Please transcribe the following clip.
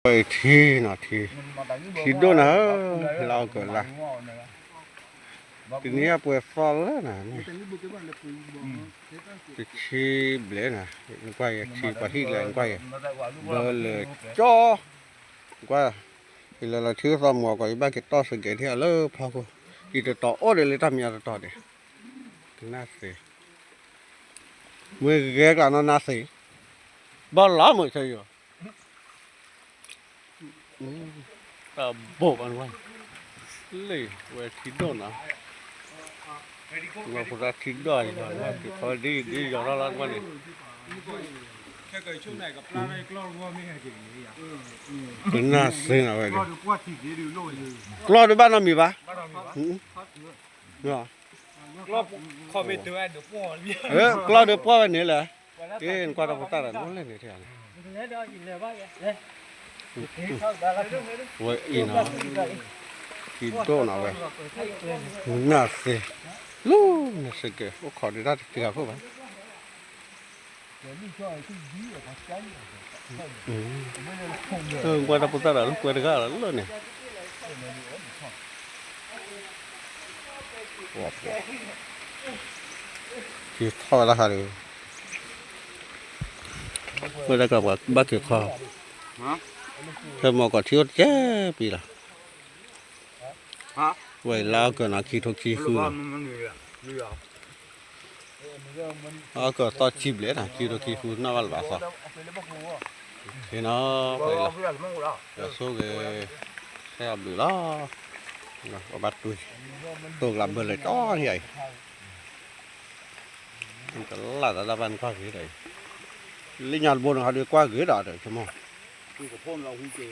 ထံနီၤ ထံ, ထံဒိၣ်နၤဧၢ, လါအီကူးလါ, တနံၤအံၤပှဲၤသီလၢနၤန့ၣ်, တဆံဘျဲၣ်နၤ, နကွၢ်ယဲ ထံပှၤဟံၣ်လၢနကွၢ်ယဲ, ဘၢလၢကၠီ, ကွၢ်, ယလဲၤလီၤထံသီမူအီၤကီး ယဘၣ်က့ၤတီၢ်စကဲးထံလၢဖီခိၣ်, ယတတီၤအိၣ်ဒီးလၢတၢ်မံၤအတတီၤဒဲး, ကနၣ်သ့, မ့ၢ်ဂဲၤကျးနီၢ်နၢ်သ့, ဘၣ်လီၤမုာ်ဆၢယိာ် တၢ်ဘိၣ်ဘၣ်နကွၢ်, လံဝဲထံဒိၣ်နီၤ, ဝဲဖိသၣ်ထံဒိၣ်ယီၤ, ဒ်ယီၤထီၣ်လီၤနကွၢ်န့ၣ်, ကနၣ်စ့နၤဝဲ, ကျီၢ်ဒုးဘၣ်နီတမံၤဘၣ်, ကျီၢ်ဒုးပှၢ်ဝဲန့ၣ်လဲၣ်, က့ၤနကွၢ်တၢ်ဖိသၣ်ဒီး နအိၣ်လဲၣ်န့ၣ်, ဝဲအံၤနီၤ, ထံဒိၣ်နီၤဝဲ, နၢ်သ့, လၢနစကဲး အိၣ်ခိးဒုးတၢ်တက့ၤအခိၣ်ဘၣ်, ကွၢ်တၢ်ဖိသၣ်ဒီး လၢကွဲတဂၤလီၤလၢန့ၣ် က့ၤထီၣ်ဝဲဒၣ်ခါဒီး, ဝဲဒၣ်ကဘၣ်က့ၤခီ, ဖဲမီၢ်ကီၢ်ထံအိၣ်တကဲးပံၤလီၤ, ဝဲလါအီကူးနီၤ ခံထိခံဃုလီၤ, အီကူးသီခံဘျဲၣ်နီၤ ခံထိခံဃုနီၣ်ဘၣ်လၢၤဘၣ်သီ, နီၤ, ပှဲၤလီၤ, ယဆိကမိၣ်, ဆဲအဘျုးလီၤ, အဘၣ်တွံၢ်, တိၢ်ကလးဘၢလၢာ်ကၠီယၤအံၤ, ကလၢ်သးတၢ်ဘၣ်နကွၢ်ဂ့ၤဒီးအံၤ, လၢညါတဘိန့ၣ်ဟီဒုးကွၢ်ဂ့ၤဒီးတဆိကမိၣ်, ကွၢ်